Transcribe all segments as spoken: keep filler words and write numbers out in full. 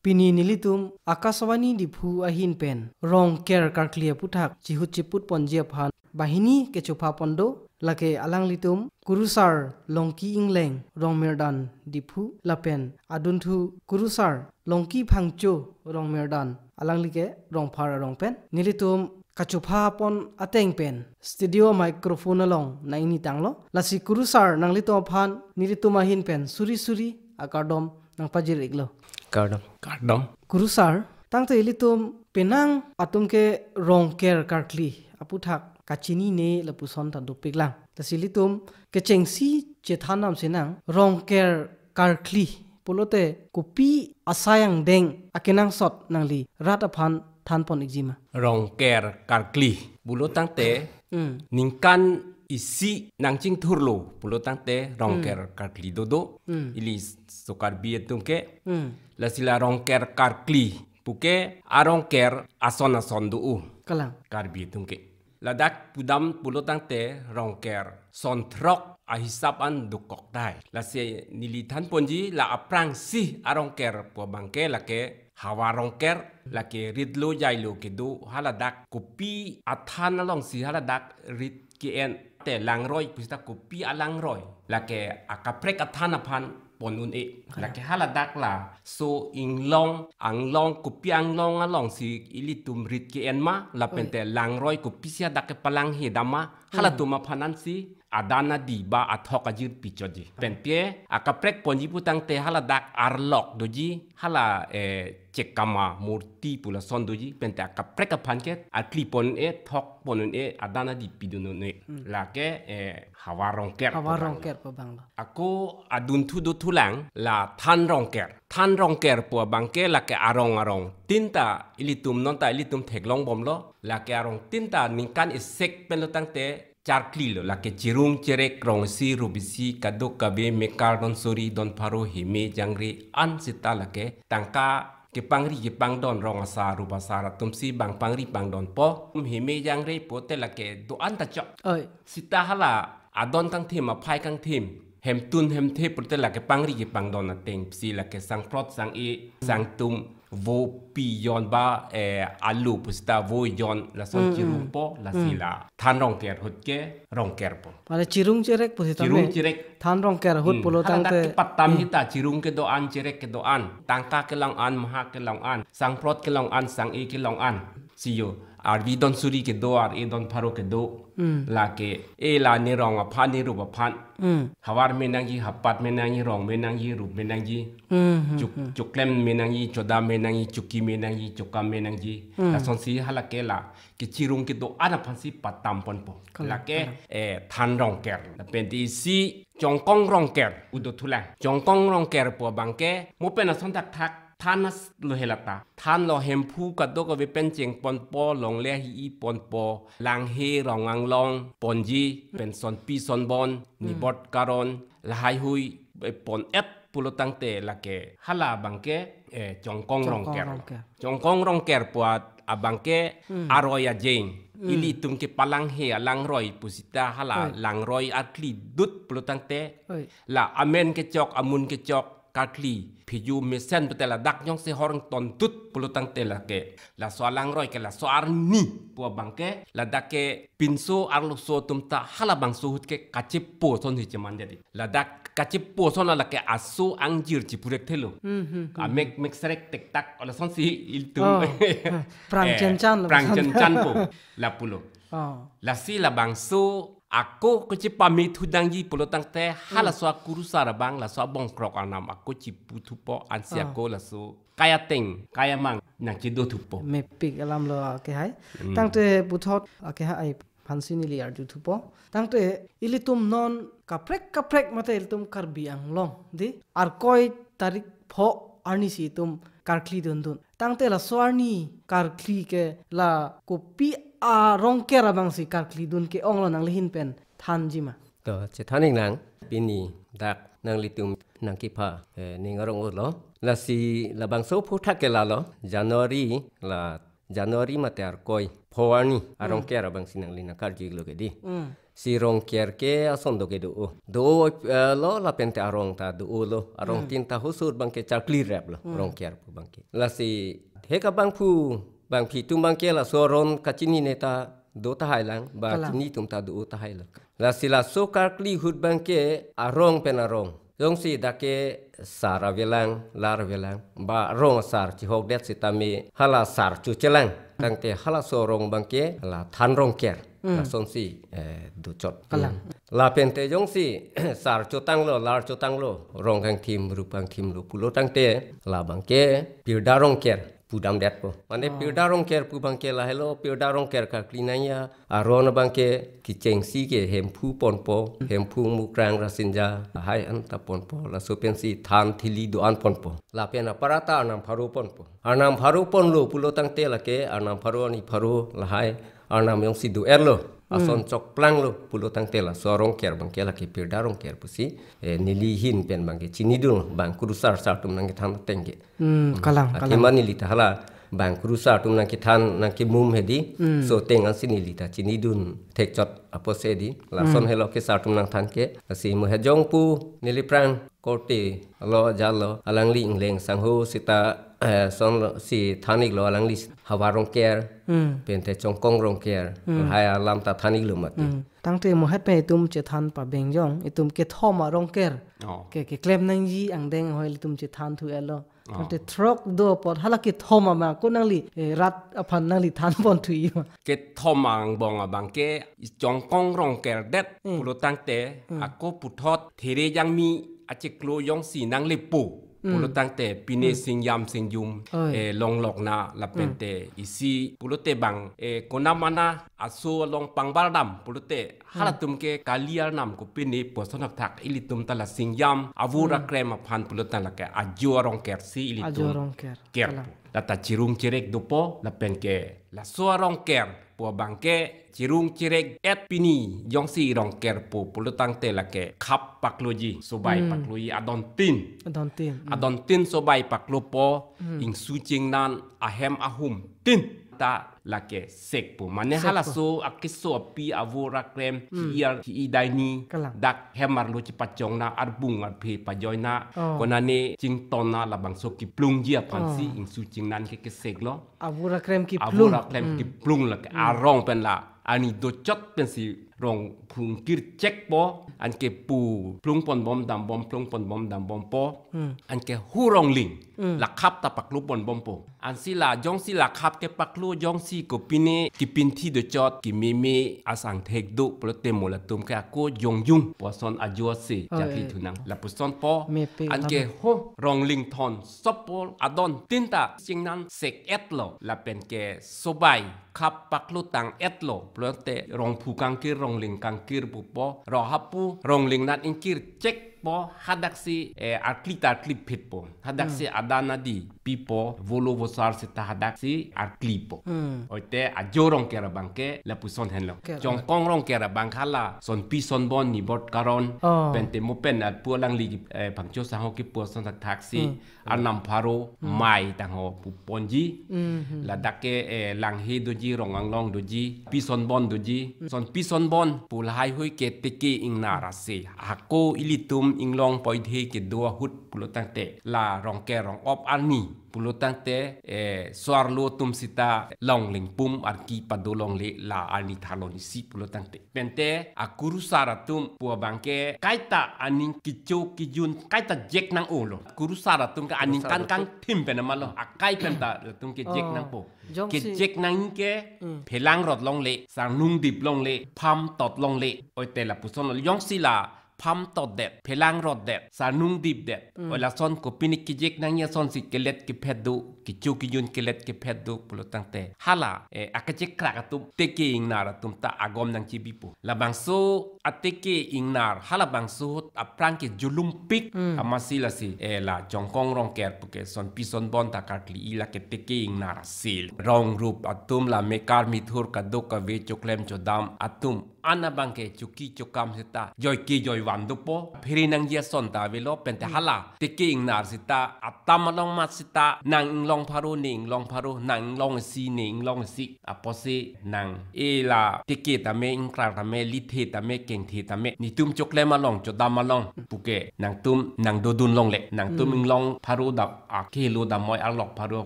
Pini nelitum Akashvani Diphu ahin pen Rongker karkli aputhak chihut chiput ponji aphan banghini kechopha pon do, lake alanglitum Kurusar Longki Ingleng Rongmirdan Diphu lapen adunthu Kurusar Longki Phangcho Rongmirdan, alangli ke Rongphar arong pen. Nelitum kachopha pon ateng pen studio microphone along nang-ingni tanglo. Lasi Kurusar, nanglitum aphan nelitum ahin pen suri suri akardom nangpajir iklo. Kardom. Kardom. Kurusar, tangte ilitum penang atum ke Rongker karkli aputhak kachinine lapuson ta dopiklang. Lasi ilitum kechengsi chethan nam sinang, Rongker karkli pulote kopi asai angdeng akenangsot nangli rat aphan than pon ikji ma? Rongker karkli pulo tangte, Hmm. ningkan isi nangchingthurlo pulo tangte Rongker Hmm. karkli dodo. Hmm. Ili so Karbi atum ke. Hmm. Lasi la Rongker karkli puke arongker ason ason do-o. Kalang. Karbi atum ke. Ladak pudam pulo tangte Rongker son throk ahisap an dokok dai. Lasi neli than ponji la aphrangsi arongker pu abangke lake havar rongker, lake ritlo jailo kedo, haladak kopi athan alongsi haladak rit ke-en te langroi pusita kopi alangroi. Lake akaprek athan aphan pon un-e. Kalang. Lake haladak laso inglong, anglong, kopi anglong alongsi ilitum rit ke-en ma, lapen Oi. te langroi kopisi hadak kepalanghe dam ma, Hmm. halatum aphan ansi adan adi ba athok ajir pichotji. Pen pie akaprek ponji pu tangte haladak arlok doji, hala, eh, chekama murti pu lason doji, pen te akaprek aphan ke arkli pon-e, thok pon-e, adan adi pidun un-e. Hmm. Lake, eh, havar rongker Havar pu abang. rongker pu abang lo. Ako adunthu dothulang la than rongker. Than rongker pu abangke lake arong arong tinta ilitum nonta ilitum theklong bomlo. Lake arong tinta ningkan isek pen lo tangte charkli lo. Lake chirung chirek rong isi rup isi kaduk kave mekar don suri don pharo heme jangre an sita lake tangka kepangri kepangdon rong asar rup asar atumsi bang pangri pangdon po. Heme jangre pote lake do-an ta chok. Oi. Sita hala adon kangthim aphai kangthim, hemtun hemthe pulote lake pangri kepangdon atengsi lake sangprot sang-e, sangtum, vo pi jon ba, eh, alu pusita vo jon lason Mm, chirung mm. po, lasi Mm. la than rongker ahut ke rongker po. Mane chirung chirek pusita Chirung me. chirek. Than rongker ahut Hmm, pulo haladak tangte. kepatam Hmm. kita chirung kedo-an, chirek kedo-an, tangka kelong an, maha kelong an, sangprot kelong an, sang-e kelong an. Siyo, arvi don suri kedo, ar-e don pharo kedo. Hmm. Lake, e la ne rong aphan, ne rup aphan. Hmm. Havar menangji, hapat menangji, rong menangji, rup menangji. Hmm, hmm, Chuk, hmm. chuklem menangji, chodam menangji, chuki menangji, chukam menangji. Hmm. Lasonsi halake la kechirung kedo-an aphansi patam ponpo. Kalang, Lake, kalang. eh, than rongker. Lapen te isi chongkong rongker, udo thulang. Chongkong rongker pu abangke, mo pen ason thakthak, than as lo helata. Than lo Hemphu kadokave pen cheng ponpo, longle hi-i ponpo, langhe rong anglong ponji, pen sonpi sonbon, Hmm. nibot karon, lahai hui, eh, pon-et pulo tangte lake hala abangke, eh, chongkong Chongkong rongker. rongker. Chongkong rongker pu abangke Hmm. aroi ajeng. Hmm. Ilitum kepalanghe alangroi pusita hala Oi. langroi arkli dut pulo tangte. Oi. La amen kechok, amun kechok, karkli, phiju mesen pute ladak jongsi horeng ton dut pulo tangte lake. Laso alangroi ke laso arni pu abangke, ladak ke pinso arloso atum ta halabangso ahut ke kachepo ason hi cheman jadi. Ladak kachepo ason lake aso angjir chipurek thelo. Hmm, hmm, hmm. Amek mek serek tektak, lasonsi ilitum. Oh, eh, prang Eh, chenchan lo prang lason. chenchan po, lapulo. Oh. Lasi labangso ako kachepame thudangji pulo tangte Hmm. halaso akurusar abang, laso abongkrok arnam ako chipu thupo, ansi Oh. ako laso kaya teng, kaya mang nangchedo thupo. Mepik alam lo ake hai. Hmm. Tangte puthot ake hai aphansi neli arju thupo. Tangte ilitum non kaprek kaprek mate ilitum Karbi Anglong di Arkoi tarik pho arnisi itum karkli dundun. Tangte laso arni karkli ke la kopi arongker abangsi karkli dun ke-ong lo, nangli ahin pen thanji ma? To, chethan iknang, pini dak nanglitum nangkipha, eh, ning arong-o lo. Lasi labangso aphuthak ke lalo, January la January mate Arkoi pho arni Hmm. arongker abangsi nangli nangkarju iklo ke di. Hmm. Si Rongker ke ason do ke do-o. Do-o, eh, lo lapen te arong ta do-o lo. Arong Hmm. tin ta husur abang ke charkli rep lo. Hmm. Rongker pu abang ke. Lasi hek abangphu, bangphi atum abang ke laso aron kachinine ta do tahai lang. Ba Kalang. chini atum ta do-o tahai lo. Lasi laso karkli ahut abang ke arong pen arong. Jongsi dak ke sar avelang, lar avelang, ba rong asar chihokdet sitame hala sar chochelang. Tangte halaso arong abang ke la Than Rongker. Hmm. Lasonsi, eh, dochot. Kalang. Hmm. Lapen te jongsi sar chotanglo, lar chotanglo, rong kangthim, rup kangthim lo pulo tangte, la abang ke Pirda Rongker pudamdetpo. Mane Oh. Pirda Rongker pu abang ke lahelo, Pirda Rongker karkli nangji aron abang ke kechengsi ke Hemphu ponpo, Hemphu, Mukrang, Rasinja, lahai anta ponpo, laso pensi than thili do-an ponpo. Lapen apar ta Arnam Pharo ponpo. Arnam Pharo ponlo pulo tangte lake Arnam Pharo, Arni Pharo, lahai Arnam jongsi do-erlo, Hmm. ason chokplanglo pulo tangte laso Rongker abang ke lake Pirda Rongker pusi, eh, neli ahin pen abang ke chinidun, bang kurusar sar atum nangkethan ateng ke. Hmm, Hmm. kalang, Athema kalang. neli ta hala bang kurusar atum nangkethan nangkemum hedi. Hmm. So ateng ansi neli ta chinidun thekchot apotsi di. Lason Hmm. helo ke sar atum nangthan ke. Lasi mo hejong pu neli aphrang korte lo jalo alangli ingleng sangho seta, eh, sonlo si than-iklo alangli Havar Rongker. Hmm. Pen te Chongkong Rongker. Hmm. Lahai alam ta than-iklo mati. Hmm. Tangte mo het pen itum chethan pabeng jong, itum kethom a-Rongker. Oh. Ke, keklem nangji angdeng ahoi itum chethan thu-etlo. Oh. Tangte throk do apot hala kethom abang ko nangli, eh, rat aphan nangli than pon thu-i ma. Kethom angbong abang ke Chongkong Rongker det Hmm. pulo tangte Hmm. ako puthot There Jangmi achiklo jongsi nanglepo. Hmm. Pulo tangte pine Hmm. singjam singjum, Oi. eh, longlok na lapen Hmm. te isi pulote bang, eh, konamana aso along pangbar dam pulote Hmm. halatum ke kali arnam kopine pu ason thakthak ilitum ta la singjam avur Hmm. akrem aphan pulo tang lake Ajo Rongker si ilitum Ajo Rongker. ker Kalang. po. Lata chirung chirek dopo lapen ke laso Rongker pu abang ke chirung chirek-et pini jongsi Rongker po pulo tangte lake khap pakloji, sobai Hmm. pakloji adontin. Adontin. Hmm. Adontin sobai paklopo, Hmm. ingsu chingnan ahem ahum tin ta lake sekpo. Mane Sekpo. halaso akeso api avur akrem, Hmm. hi-ir hi-i daini, Kalang. dak hem arlo chepachong na, arbung arphe pajoi na, Oh. konane chington na labangso kiplungji aphansi Oh. ingsu chingnan ke keseklo. Avur akrem kiplung. Avur akrem Hmm. kiplung lake Hmm. arong pen la ani dochot pensi rong phung kirchekpo, anke pu plung ponbom dambom, plung ponbom dambompo. Hmm. Anke hu Rongling Hmm. la khap ta paklo ponbompo. Ansi la jongsi la khap kepaklo jongsi kopine kipinthi dochot kimeme asang thek do pulote mo latum ke ako jongjung pu ason ajo ase Oh, jakhi eh. thunang. Lapusonpo. Mepe Anke alam. ho Rongling thon sopol adontin ta chingnan sek-etlo lapen ke sobai khap paklo tang-etlo pulote rongphu kangkir, Rongling kangkir pupo, ro hapu Rongling nat ingkir chekpo, hadaksi, eh, arkli ta arkli phitpo, hadaksi Hmm. adan adi pipo, volo vosar seta hadaksi arklipo. Hmm. Oite Ajo Rongker abang ke lapuson henlo. Ker Chongkong Rongker abang hala sonpi sonbon ni bot karon Oh. pen te mo pen arpu alangli, eh, Phangcho sangho kipu ason thakthaksi Hmm. Arnam Pharo Hmm. mai tangho pu ponji. Hmm, hmm. Ladak ke, eh, Langhe doji, Rong Anglong doji, pi sonbon doji. Hmm. Sonpi sonbon pu lahai hui ke teke ingnar ase. Hako ilitum inglong poithe kedo ahut pulo tangte la Rongker rong-op arni pulo tangte, eh, so-arlo atum seta longleng pum arki pado longle la arni thalon isi pulo tangte. Pen te akurusar atum pu abang ke kaita aning kecho kejun kaita jek nang-olo. Kurusar atum ke aning Kurusar kan atum. kangthim pen amalo. Akai pen ta latum ke jek Oh. nangpo. Jongsi Kejek nang ke Hmm. phelang rot longle, sarnung dip longle, pham tot longle. Oite lapuson lo jongsi la pham tot det, phelang rot det, sarnung dip det. Hmm. Oi lason kopine kejek nangji asonsi kelet kephet do, kecho kejun kelet kephet do pulo tangte. Hala, eh, akejek krak atum, teke ingnar atum ta agom nangchibipo. Labangso ateke ingnar, halabangso ahut aphrang ke julumpik, Hmm. amatsi lasi, eh, la Chongkong Rongker pu ke sonpi sonbon ta karkli-i lake teke ingnar asil. Rong rup atum la mekar mithur kadokave choklem chodam atum an abang ke choki chokam seta joike joi van dopo, phere nangji ason ta avelo, pente hala teke ingnar sita, atam along mat sita, nang inglong pharo, ne inglong pharo, nang inglong isi, ne inglong isi, apotsi nang e la teke tame, ingkrar tame, lithe tame, kengthe tame, netum choklem along, chodam along puke nangtum nangdodun longle, nangtum inglong pharo dam akhelo damnoi, arlok pharo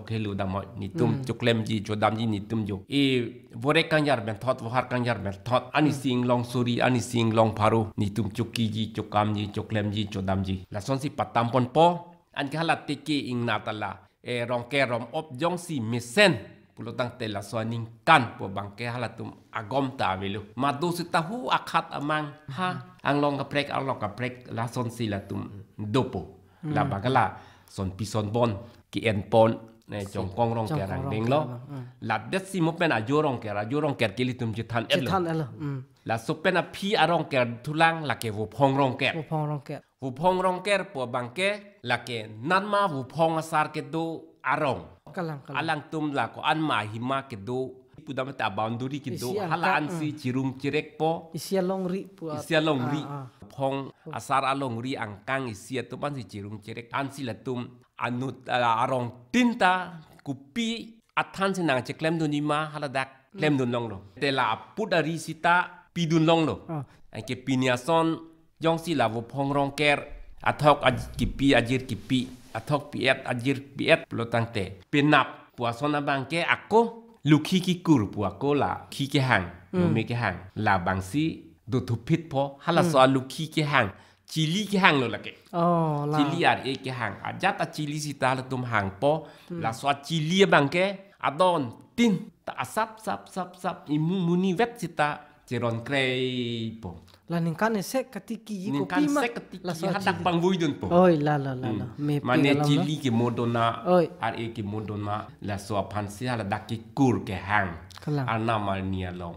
akhelo damnoi, netum choklemji, chodamji netum jo. E vorek kangjar pen thot, vohar kangjar pen thot, ani si inglong suri, ani si inglong pharo, netum chokiji, chokamji, choklemji, chodamji, lasonsi patam ponpo. Anke hala teke ingnar ta la, e, Rongker Rom-op jongsi mesen pulo tangte laso aningkan pu abangke halatum agom ta avelo. Mado sita hu akhat amang, ha, anglong kaprek, arlok kaprek, lasonsi latum dopo. Labang ke la sonpi sonbon ke-en pon, ne, Chongkong Rongker Chongkong angdeng Rongker lo. Abang, hmm. Ladet si mo pen ajo Rongker, ajo Rongker ke ilitum chethan-etlo. Chethan-etlo. Hmm. Laso pen aphi aRongker thulang lake Vophong Rongker. Vophong Rongker. Vophong Rongker pu abangke lake nanma Vophong asar kedo arong. Kalang, kalang. Alangtum la ko-anma ahima kedo. Pudam ta boundary kedo. Isi hala angkang, ansi hmm. Chirung chirek po. Isi alongri pu a-, Isi alongri. Ah, ah. Vophong asar alongri angkang isi atum ansi chirung chirek. Ansi latum anut, ah, arong tin ta kopi athan si nangcheklemdunji ma haladak klemdun longlo. Te la aput ari sita pidun longlo. Ah. Anke pini ason jongsi la Vophong Rongker athok aj-, kipi ajir kipi, athok pi-et ajir pi-et pulo tangte, penap pu ason abangke ako lukhi kikur pu ako la khi kehang, Hmm. lome kehang. Labangsi dothupit po, halaso Hmm. alukhi kehang, chili kehanglo lake. Oh, la. Chili ar-e kehang. Ajat achili sita halatum hangpo. Hmm. Laso achili abangke adon tin ta asap sap sap sap imu muni vet sita cheron krei po. La ningkan esek katiki ji Ningkan kopi ma. Sek katiki Laso hadak chili. Pangvoidun po. Oi, la, la, la, la. Hmm. Mepi Mane alam la. Chili kemodona, Oi. ar-e kemodona, laso aphansi haladak kikur kehang. Kalang. Arnam arni along.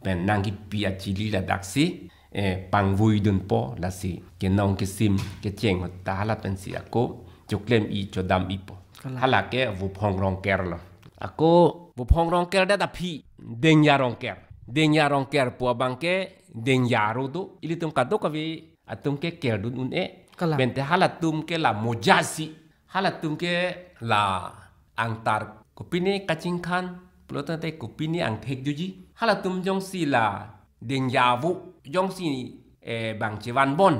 Pen nangkipi achili ladaksi, eh, pangvoidun po lasi. Kenong kesim, kecheng ta hala pensi ako, choklem-i chodam-i po. Kalang. Halake Vophong Rongker lo. Ako Vophong Rongker det aphi, Dengja Rongker. Dengja Rongker pu abangke, Dengja aro do. Ilitum kadokave atum ke kerdun un-e. Kalang. Pente halatum ke la mojasi. Halatum ke la angtar kopine kachingkhan, pulo tangte kopine angthek juji. Halatum jongsi la Dengja avo, jongsi, eh, bang chevanbon.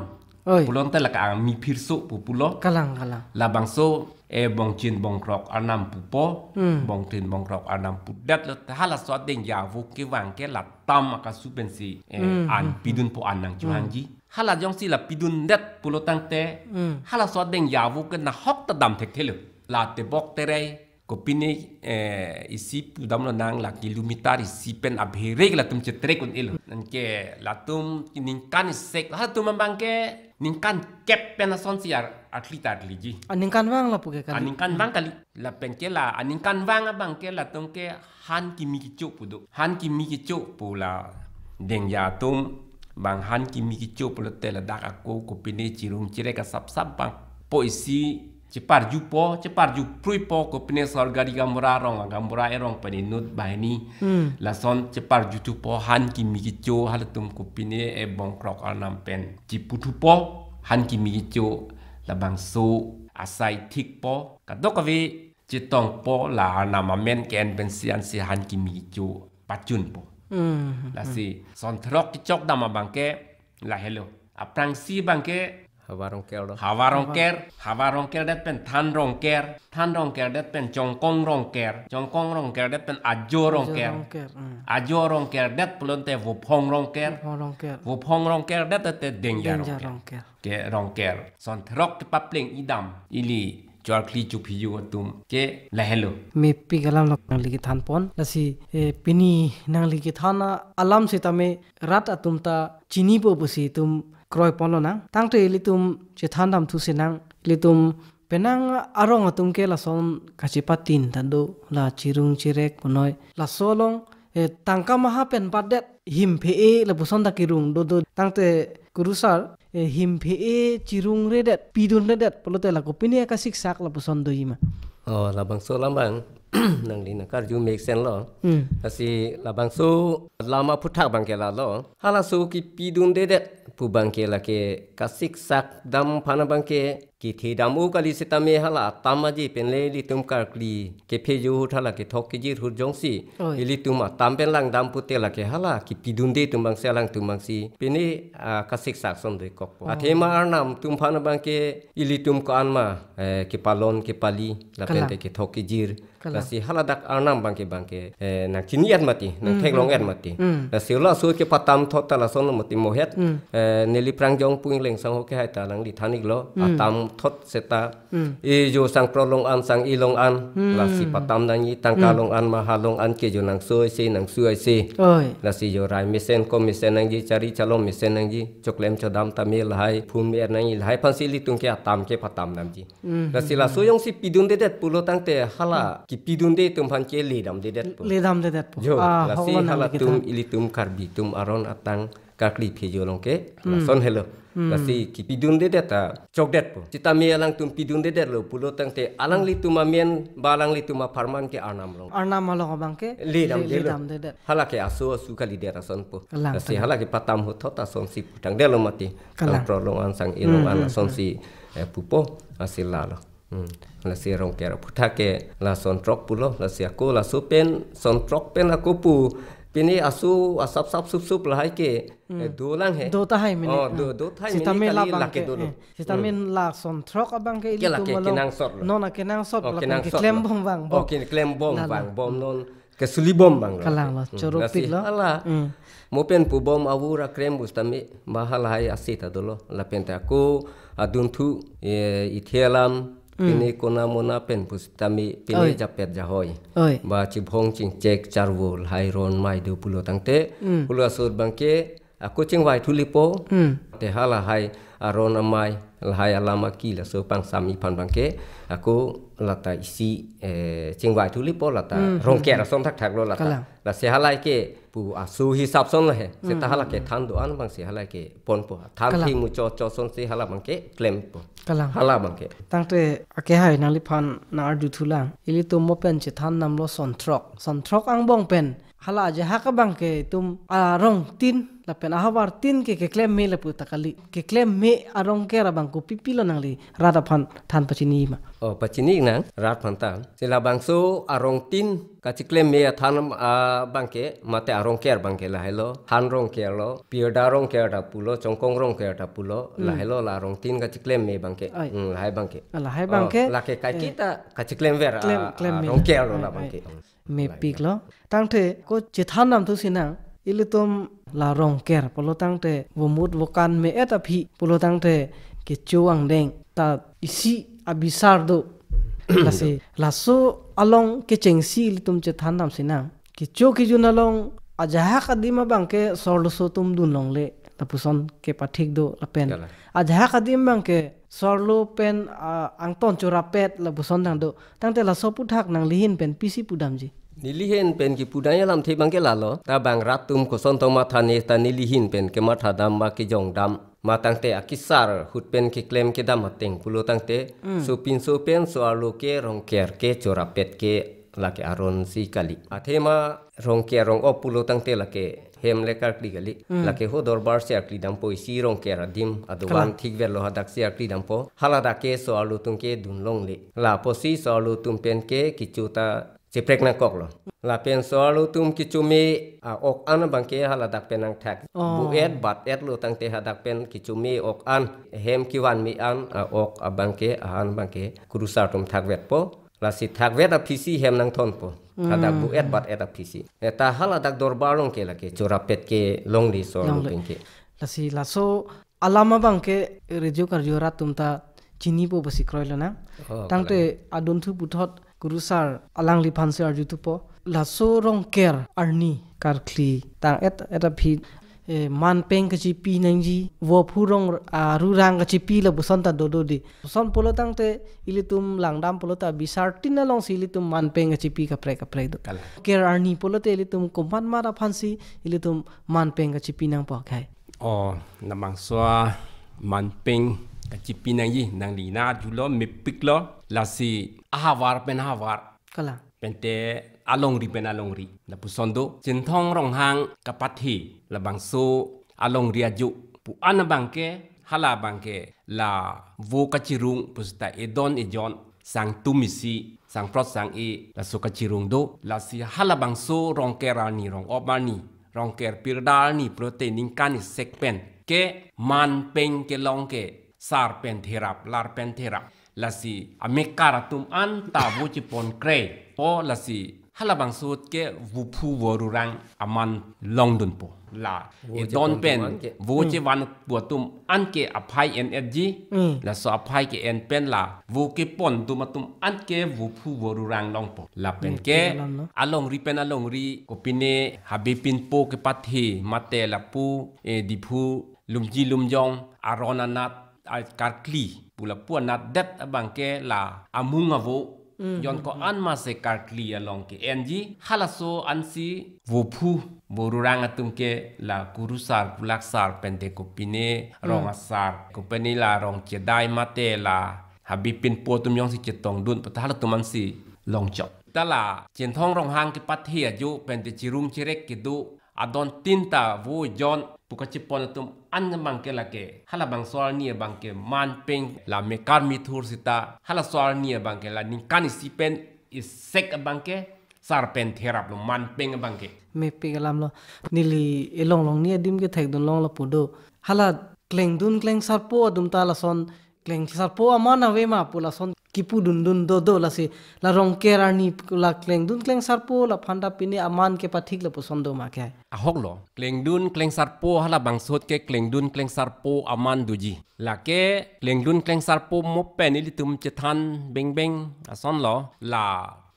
Oi. Pulo tangte lake angmi phirso pu pulo. Kalang, kalang. Labangso, eh, bongchin bongkrok arnam pupo. Hmm. Bongchin bongkrok arnam pudetlo. Halaso Dengja avo kevang ke latum akasu pensi, eh, Hmm, an hmm, pidun po an nangchohangji. Hala jongsi la pidundet pulo tangte, Hmm. halaso Dengja avo ke nahok ta dam thekthelo. La tebok terei, kopine, eh, isi pudamlo nang la kilometer isi pen abherek latum chetrek un-elo. Anke latum ningkan esek, halatum abangke ningkan kep pen asonsi ar-, artli ta artliji. Aningkanvang la puke kali. Aningkanvang kali. Lapenke la, aningkanvang abangke latum ke han kimi kecho pu do. Han kimi kecho pu la Dengja atum, bang han kimi kecho pulote ladak ako kopine chirung chirek asap sap bang. Po isi cheparju po, cheparju prui po, kopine sor gari gaonbura arong, gaonbura erong pen inut banghini. Hmm. Lason cheparjuthu po, han kimi kecho, halatum kopine e bongkrok arnam pen chiputhu po, han kimi kecho, labangso asai thik po, kadokave chetong po, la arnam amen ke-en pensi ansi han kimi kecho pachun po. Hmm, hmm, hmm. Lasi son throk kechok dam abangke lahelo. Aphrangsi abangke Havar Rongker lo. Havar Rongker, Havar Rongker det pen Than Rongker, Than Rongker det pen Chongkong Rongker, Chongkong Rongker det pen Ajo Ajo Rongker. Rongker, hmm. Ajo Rongker det pulote Vophong Rongker. Vophong Rongker. Vophong Rongker det te Dengja Dengja Rongker. Rongker. Ke Rongker. Son throk kepapleng-i dam. Ili chorkli chuphiyo atum ke lahelo. Mepi galam lo nangli kethan pon. Lasi, eh, pini nangli kethan alam setame rat atum ta chinipo pusi itum kroi ponlonang. Tangte ilitum chethan damthu sinang. Ilitum penang arong atum ke lason kachepatin ta do, la chirung chirek punoi. Laso along, eh, tangka maha pen patdet him phe-e lapuson ta kerung dodo. Tangte kurusar, eh, him phe-e chirungredet, pidunredet, pulote la kopine kasiksak lapuson doji ma? Oh, labangso alam abang. nangli nangkarju mesen lo. Hmm. Lasi labangso alam aphuthak abangke lalo. Halaso kipidundedet pu abangke lake kasiksak dam aphan abangke kithedam-o kali sitame hala atam aji pen le ilitum karkli kephejo ahut hala kethok kejir ahut jongsi. Oi. Ilitum atam pen langdam pute lake hala kipidunde atum abangsi alangtum abangsi pine, ah, kasiksak ason dokokpo. Oh. Athema arnam atum aphan abangke ilitum ko-an ma, eh, kepalon kepali lapen Kalang. te kethok kejir. Kalang. Lasi haladak arnam abangke abangke, eh, nangchini-et mati, nang Hmm, theklong-et hmm, mati. hmm. Lasi halaso kepatam thot ta lason mati mohet. Hmm. Eh, neli prangjong pu Ingleng sangho kehai ta alangli than-iklo. Hmm. Atam thot seta. Hmm. E jo sang pro long an sang e long an. Hmm. Lasi patam nangji tangka Hmm. long an maha long an ke jo nangso isi nangsu isi. Oi. Lasi jo rai mesen ko mesen nangji chari chalom mesen nangji choklem chodam tame lahai phun me-er nangji lahai aphansi ilitum ke atam kepatam damji. Hmm, Lasi hmm, laso hmm. jongsi pidundedet pulo tangte hala kipidunde atum aphan ke ledamdedetpo. Ledamdedetpo. Jo, Ah, lasi hoklo nang halatum likit ha. ilitum Karbi atum aron atang karkli phejo along ke Hmm. lason helo. Hmm. Lasi kipidundedet ta chokdetpo. Sitame alangtum pidundedetlo pulo tangte alanglitum amen ba alanglitum apharman ke arnam along. Arnam along abangke Ledam le- delo. ledamdedet. Hala ke aso asu kalidet asonpo. Kalang, Lasi kalang. hala kepatam ahut thot asonsi putangdetlo mati. Kalang. Sang pro long an sang e long an Hmm, hmm, asonsi, eh, pupo lasi lalo. Hmm. Lasi Rongker aphuthak ke lason throk pulo, lasi ako laso pen son throk pen ako pu pine aso asap sap sup sup lahai ke, Hmm. eh, dolang he. Do tahai mene, Oh, do, hmm. do tahai mene Sitame kali labang lake ke, dolo. eh, sitame Hmm. lason throk abangke Ke ilitum lake along. kenangsot lo. Non akenangsot Oh, lapen kenangsot keklem lo. bom vang Oh, bom. keklem bom Lalo. vang bom non. Kesuli bom abang lo. Kalang lo, Hmm, chorop lasi pik lo. hala. Hmm. Mo pen pu bom avur akrem pusitame ba halahai asi ta dolo. Lapen ta ako adunthu, eh, ithe alam, Hmm. pine kona mona pen pusitame pine Oi. japet jahoi. Oi. Ba chibhong chingchek charvo lahai ron mai do pulo tangte. Hmm. Pulo asot abangke ako chingvai thulipo. Hmm. Te halahai aron amei lahai alam aki laso pangsam iphan abangke ako lata isi, eh, chingvai thulipo lata Hmm, hmm, Rongker hmm. ason thakthak lo lata. Kalang. Lasi halahai ke pu aso hisap ason lahai. Seta Hmm, hala hmm, ke hmm. than do-an abangsi halahai ke ponpo. Than Kalang. thing mucho cho asonsi hala abangke klempo. Kalang. Hala abangke. Tangte akehai nangliphan nang-arju thulang. Ilitum mo pen chethan damlo son throk. Son throk angbong pen hala ajahak abangke itum arongtin lapen ahavartin ke keklem me lapu ta kali. Keklem me a-Rongker abang kopi pilo nangli rat aphan than pachini ma? Oh, pachini nang rat aphan ta. Si labangso arongtin kachiklem me athan abangke mate a-Rongker abangke lahailo. Han Rongker lo, Pirda Rongker ta pulo, Chongkong Rongker ta pulo, Hmm. lahailo la arongtin kachiklem me abangke. Ai. Hmm, lahai abangke. Ah, lahai Oh, abangke, lake kaike eh, ta kachiklem ver klem, a, klem a me. Rongker lo Ai, la ai. abangke. Mepik lo. Tangte ko chethan damthu sinang, ilitum la Rongker pulo tangte vomut vokan me-et aphi pulo tangte kecho angdeng ta isi abisar do. Lasi laso along kechengsi ilitum chethan dam sinang. Kecho kejun along ajahak adim abangke so-arloso atum dun longle lapuson kepathik do lapen. Kalang. Ajahak adim abangke so-arlo pen, ah, angton chorapet lapuson tang do. Tangte laso aphuthak nanglihin pen pisi pudamji? Nelihin pen kipudam alamthe abangke lalo. Ta bang rat atum koson tong matha ne ta nelihin pen kematha dam ma kejong dam. Ma tangte akesar ahut pen keklem kedam ateng pulo tangte. Hmm. Sopinso pen so-arlo ke Rongker ke chorapet ke lake aron si kali. Athema Rongker rong-op pulo tangte lake hem le karkli kali. Hmm. Lake ho dorbar si arkli dampo isi Rongker adim adovan Kalang. thik verlo hadak si arkli dampo. Haladak ke so-arlo atum ke dun longle. Lapusi so-arlo atum pen ke kecho ta cheprek nangkoklo. Lapen so-arlo atum kecho me a-ok an abangke haladak pen nangthak. Oh. Bu-et bat-et lo tangte hadak pen kecho me ok an. Hem kevan me an a-ok abangke a-an abangke kurusar atum thakvetpo. Lasi thakvet aphisi hem nangthonpo. Hadak Hmm. bu-et bat-et aphisi. Eh, ta haladak dorbar along ke lake chorapet ke longle so-arlo Longle. pen ke. Lasi laso alam abangke radio karju rat atum ta chinipo pusi kroilo nang. Oh, Tangte kalang. adunthu puthot kurusar alangliphan si arjuthupo. Laso Rongker arni karkli tang-et et aphi, eh, manpeng kachipi nangji, vo phurong, ah, rurang kachipi lapuson ta dodo di. Son pulo tangte ilitum langdam pulo ta bisar tin alongsi ilitum manpeng kachipi kaprek kaprek do. Kalang. Ker arni pulote ilitum komat mat aphansi ilitum manpeng kachipi nangpo akhai? Oh, labangso manpeng kachipi nangji nangli nangjulo mepiklo lasi ahavar pen ahavar. Kalang. pente alongri pen alongri. Lapuson do, Chinthong Ronghang kepathi labangso alongri ajo pu-an abangke, hala abangke la vo kachirung pusita edon ejon, sangtum isi, sangprot sang-e, laso kachirung do. Lasi halabangso Rongker arni, Rongop arni, Rongker pirda arni pulote ningkan isek pen ke manpeng kelong ke sar pen therap, lar pen therap. Lasi amekar atum anta vo chepon-kre po, lasi halabangso ke vophu vorurang aman longdunpo. La Vo edon chepon pen atum an ke. vo Hmm. chevan pu atum an ke aphai en-etji. Hmm. Laso aphai ke-en pen la vo kepon atum atum an ke vophu vorurang longpo. Lapen Hmm, ke alam no. alongri pen alongri, kopine Habe Pinpo kepathi mate lapu, eh, Diphu Lumji Lumjong aron anat, a, karkli pu lapu anat det abangke la amung avo. Mm, Jon mm, ko-an ma se karkli along ke-enji, halaso ansi vophu vorurang atum ke la kurusar, kulaksar, pente kopine Mm. rong asar, kopine la rong chedai mate la Habe Pinpo atum jongsi chetongdun, pata halatum ansi longchok. Ta la Chinthong Ronghang kepathi ajo pente chirung chirek kedo adon tin ta vo jon pu kachepon atum an abangke lake, halabangso arni abangke manpeng la mekar mithur sita, halaso arni abangke la ningkan isi pen isek abangke sar pen therap lo, manpeng abangke. Mepik alam lo. Neli elong long ni adim kethekdun long lapu do. Hala klengdun klengsarpo atum ta lason klengsarpo aman ave ma pu lason kipudundun do do, lasi la Rongker arni la klengdun klengsarpo, laphanta pine aman kepathik lapuson do ma ke? Ahok lo, klengdun klengsarpo halabangso ahut ke klengdun klengsarpo aman doji. Lake klengdun klengsarpo mo pen ilitum chethan bengbeng ason lo, la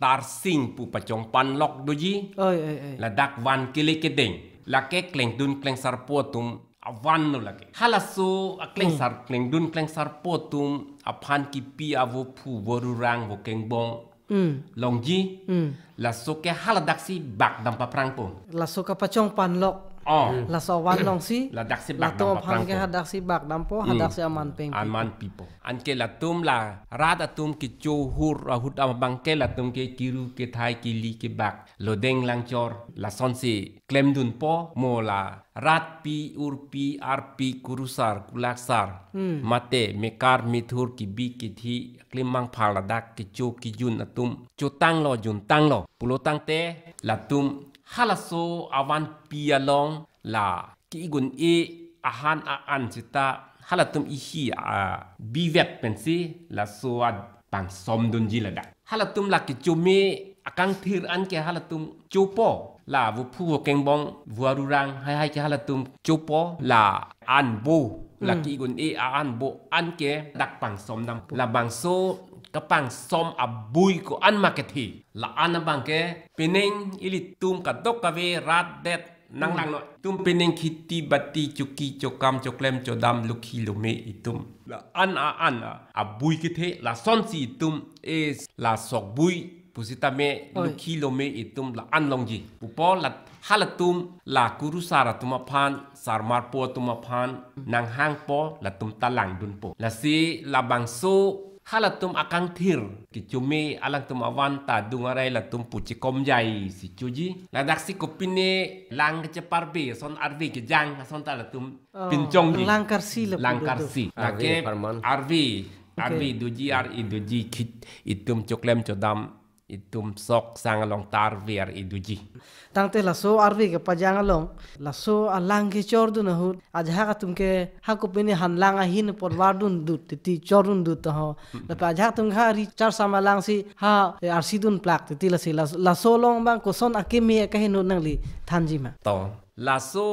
Tarsing pu pachongpan lok doji. Oi, oi, oi. Ladak van kele kedeng. Lake klengdun klengsarpo atum avan lo lake. Halaso aklengsar, Hmm. klengdun klengsarpo atum aphan kipi avophu vorurang vokengbong Hmm. longji. Hmm. Laso ke haladak si bak dam paprangpo. Laso kapachongpan lok. Oh. Hmm. Laso avan longsi. Ladak si bak Latum dam aphan ke paprangpo. hadak si bak dampo, Hmm. hadak si aman peng pipo. Aman pipo. Anke latum la rat atum kecho hur ahut abangke latum ke kiru kethai kili kebak lodeng langchor lasonsi klemdunpo, mo la rat pi, urpi, arpi, kurusar, kulaksar, Hmm. mate mekar mithur kibi kithi klimang phar ladak kecho kijun atum chotanglo juntanglo pulo tangte latum halaso avanpi along la ki-igun-e ahan a-an sita halatum ihi a bivet pensi laso apangsom dunji ladak. Halatum la kecho me akangthir anke halatum chopo, la vophu vokengbong vorurang haihai ke halatum chopo, la anbo, la Hmm. ki-igun-e a-anbo anke dak pangsom dampo. Labangso kapangsom abui ko-an ma kethe. La-an abangke penang ilitum kadokave rat det nang Hmm. langno. Itum penang khiti bati choki chokam choklem chodam lukhi lume itum. La-an a-an a, abui kethe lasonsi itum e la sokbui pusitame Oi. lukhi lume itum la-an longji. Pupo la halatum la kurusar atum aphan, sarmarpo atum aphan, nanghangpo latum ta langdunpo. Lasi labangso halatum akangthir kecho me alangtum avan ta dung arai latum pu chekomjai si choji. Ladaksi kopine lang kecheparve ason arve kejang ason ta latum Oh, pinchongji. Lang karsi lapu Lang do do. karsi. Arve Lake parman. arve, Okay. arve doji, ar-e doji, khit itum choklem chodam, itum sok sang along ta arve ar-e doji. Tangte laso arve kepajang along, laso alang kechordun ahut, ajahak atum ke ha kopine hanlang ahin apot vardun dut titi chordun dut ho. Lapen ajahak atum ha ri charsam alangsi ha, eh, arsidun plak titi lasi las-, laso along abang koson akeme akaheno nangli thanji ma? To, laso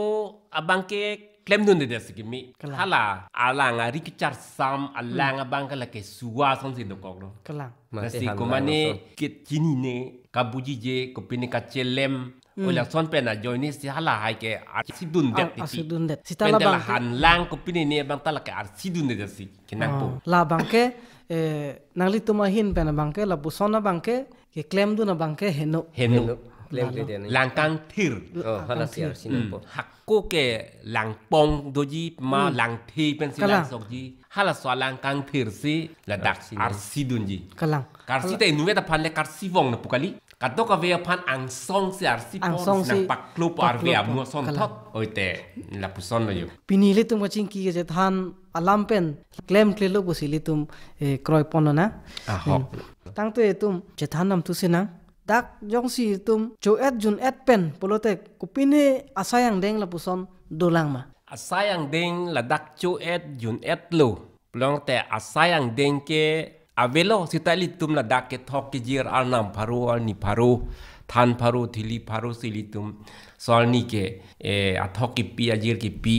abangke klemdunde si keme. Kalang. Hala alang ari kecharsam alang Hmm. abangke lake suwa asonsi dokok lo. Kalang. Mate Lasi hanlang komane laso. kit chinine kabujije kopine kachelem. Hmm. Oi lason pen ajoine si hala hai ke arsidundet Ah, titi. arsidundet. Sita Pente la labang ke hanlang kopine ne abang ta lake arsidunde si kenangpo. Oh, labangke, eh, nanglitum ahin pen abangke, lapuson abangke, keklemdun abangke heno. Heno. Heno. Klem Lalo. kle dia ni. Langkangthir. Oh, hala si Langkangthir. arsi Hmm. nangpo. Hako ke langpong doji ma Hmm. langthe pensi Kalang. langsokji. Halaso alangkangthir si ladak Arsi nang. arsidunji. Kalang. Karsi Kalang. ta inutvet aphan le karsi vong na pu kali. Kadokave aphan angsong si arsi pon Angsong si si nang paklo po arve paklo po. Amu ason Kalang. Thot. Oite, lapuson lo yo. Pini ilitum kachingki kachethan alam pen klemklelo pusi ilitum, eh, kroi ponlo na. Ahok. Hmm. Tangte itum chethan nam tu sinang. Dak jongsi itum cho-et jun-et pen pulote kopine asai angdeng lapuson dolang ma? Asai angdeng ladak cho-et jun-et lo. Pulote asai angdeng ke avelo seta ilitum ladak kethok kejir arnam pharo, arni pharo, than pharo, thili pharo si ilitum so arni ke, eh, athok kipi, ajir kipi,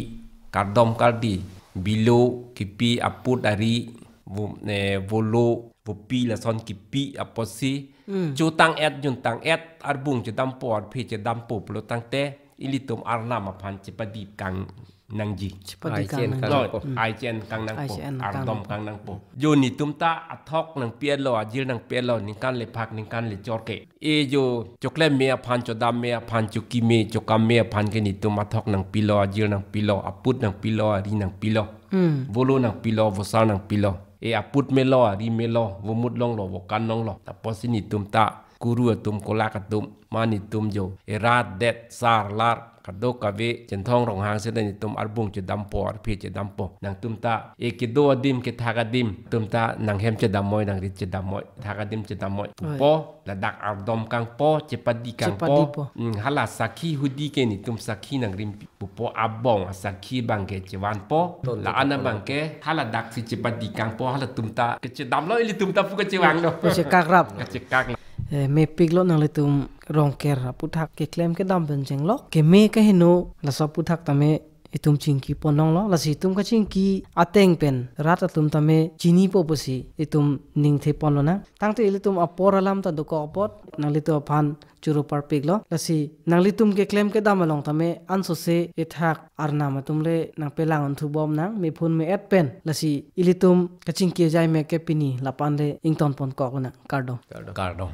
kardom kardi, bilo kipi, aput ari, vo-, eh, volo, vopi lason kipi apotsi, Hmm. Cho tang-et, jun tang-et, arbung chedampo, arphe chedampo pulo tangte, ilitum arnam aphan chepadikang nangji. Chepadikang Ai chen nangji. Kang No, nangpo. Hmm. Ai chen kang nangpo, Ai chen kang ardom nangpo. Kang nangpo. Jo netum ta athok nangpi-etlo, ajir nangpi-etlo, ningkan le phak, ningkan le chor ke. E jo, choklem me aphan, chodam me aphan, chokime, chokam me aphan ke netum athok nangpilo, ajir nangpilo, aput nangpilo, ari nangpilo. Hmm. Volo nangpilo, vosal nangpilo. E aput melo, ari melo, vomut longlo, vokan longlo. Apotsi netum ta, kuru atum, kolak atum, ma netum jo. E rat, det, sar, lar, kadokave, Chinthong Ronghang seta netum arbung chedampo, arphe chedampo. Nangtum ta, e kedo adim, kethak adim, tum ta nanghem chedam moi, nangrit chedam moi, thak adim chedam moi. Oi. Pupo, ladak ardom kangpo, chepadi kangpo. Chepadi po. Hmm, hala sakhi hudi ke netum sakhi nangrimpi. Pupo abong asakhi abang ke chevanpo. Ton, la ton, ana ton. Abang ke hala daksi chepadi kangpo, halatum ta kechedamlo, ilitum ta pu kechevanglo. Kachekakrap. Kachekak. Eh, mepiklo nanglitum Rongker aputhak keklem kedam pen chenglok. Keme kaheno laso aputhak tame itum chingki pon longlo. Lasi itum kachingki ateng pen rat atum tame chinipo pusi itum ningthe ponlo na. Tangte ilitum apor alam ta dokok apot nanglitum aphan choro parpiklo. Lasi nanglitum keklem kedam along tame ansose ethak arnam atum le nangpelang unthu bom nang, mephun me-et pen. Lasi ilitum kachingki ajai me ke pini lapu-an le ington pon kok nang. Kardom. Kardom. Kardom.